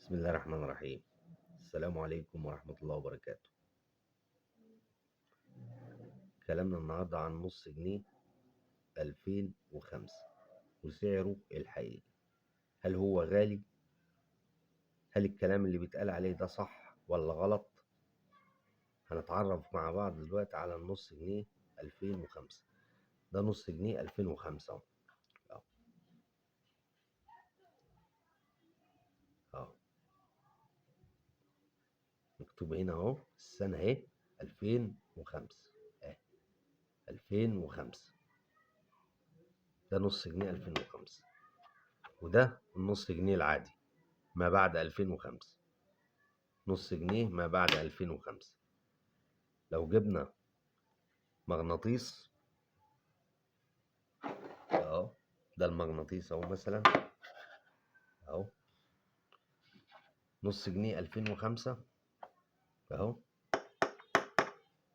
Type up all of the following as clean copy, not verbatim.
بسم الله الرحمن الرحيم. السلام عليكم ورحمة الله وبركاته. كلامنا النهاردة عن نص جنيه 2005 وسعره الحقيقي. هل هو غالي؟ هل الكلام اللي بيتقال عليه ده صح ولا غلط؟ هنتعرف مع بعض دلوقتي على النص جنيه 2005. ده نص جنيه 2005 اهو. اهو مكتوب هنا اهو السنة اهي 2005، اهي 2005. ده نص جنيه 2005، وده النص جنيه العادي ما بعد 2005، نص جنيه ما بعد 2005. لو جبنا مغناطيس اهو، ده المغناطيس اهو مثلا اهو، نص جنيه 2005 اهو،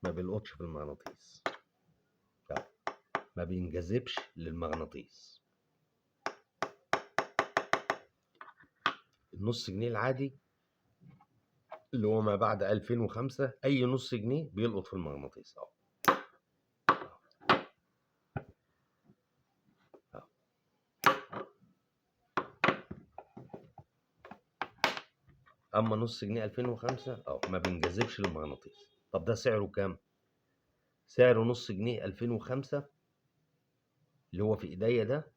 ما بيلقطش في المغناطيس، اهو ما بينجذبش للمغناطيس. النص جنيه العادي اللي هو ما بعد 2005 اي نص جنيه بيلقط في المغناطيس اهو. اما نص جنيه 2005 اهو ما بينجذبش للمغناطيس. طب ده سعره كام؟ سعره نص جنيه 2005 اللي هو في ايديا ده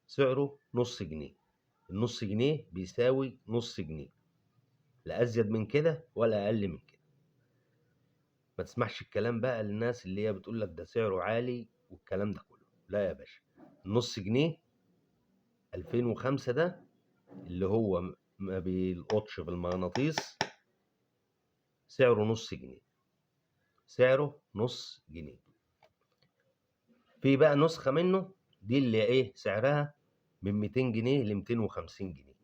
سعره نص جنيه. النص جنيه بيساوي نص جنيه، لا ازيد من كده ولا اقل من كده. ما تسمعش الكلام بقى للناس اللي هي بتقول لك ده سعره عالي والكلام ده كله. لا يا باشا، النص جنيه 2005 ده اللي هو ما بيلقطش في المغناطيس سعره نص جنيه، سعره نص جنيه. في بقى نسخة منه دي اللي ايه سعرها من 200 جنيه ل 250 جنيه.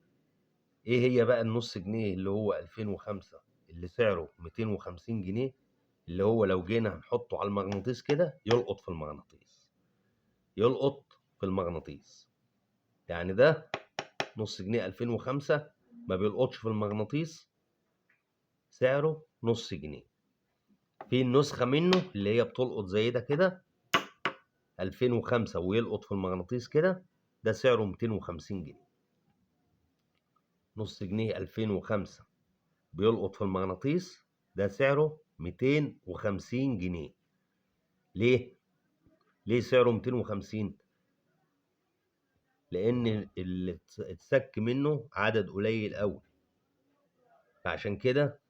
ايه هي بقى النص جنيه اللي هو 2005 اللي سعره 250 جنيه، اللي هو لو جينا هنحطه على المغناطيس كده يلقط في المغناطيس، يلقط في المغناطيس. يعني ده نص جنيه 2005 ما بيلقطش في المغناطيس، سعره نص جنيه. في النسخة منه اللي هي بتلقط زي ده كده 2005 ويلقط في المغناطيس كده، ده سعره 250 جنيه. نص جنيه 2005 بيلقط في المغناطيس، ده سعره 250 جنيه. ليه؟ ليه سعره 250؟ لأن اللي اتسك منه عدد قليل قوي، فعشان كده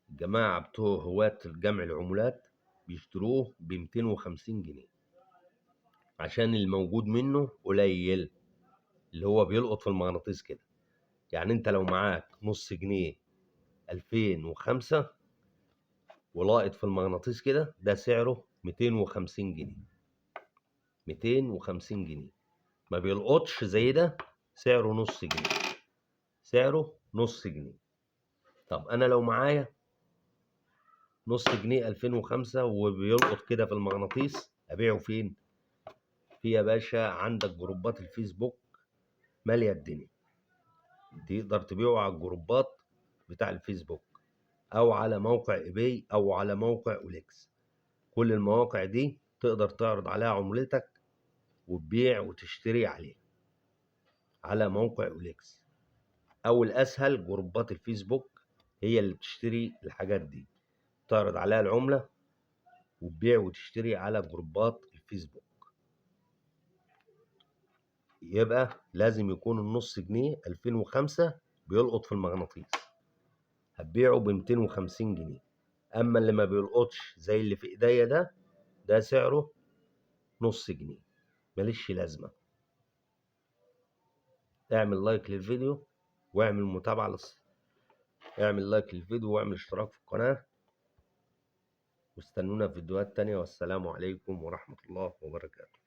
الجماعة بتوع هواة جمع العملات بيشتروه ب 250 جنيه، عشان الموجود منه قليل اللي هو بيلقط في المغناطيس كده. يعني انت لو معاك نص جنيه 2005 ولاقط في المغناطيس كده، ده سعره 250 جنيه، 250 جنيه. ما بيلقطش زي ده، سعره نص جنيه، سعره نص جنيه. طب انا لو معايا نص جنيه 2005 وبيلقط كده في المغناطيس، ابيعه فين؟ في يا باشا عندك جروبات الفيسبوك ماليه الدنيا، تقدر تبيعه على الجروبات بتاع الفيسبوك او على موقع eBay او على موقع OLX. كل المواقع دي تقدر تعرض عليها عملتك وتبيع وتشتري عليها على موقع OLX، او الاسهل جروبات الفيسبوك هي اللي بتشتري الحاجات دي، تعرض عليها العملة وتبيع وتشتري على جروبات الفيسبوك. يبقى لازم يكون النص جنيه 2005 بيلقط في المغناطيس، هتبيعه ب 250 جنيه. اما اللي ما بيلقطش زي اللي في ايديا ده، ده سعره نص جنيه، ماليش لازمة. اعمل لايك للفيديو واعمل متابعة اعمل لايك للفيديو واعمل اشتراك في القناة، واستنونا في فيديوهات تانية. والسلام عليكم ورحمة الله وبركاته.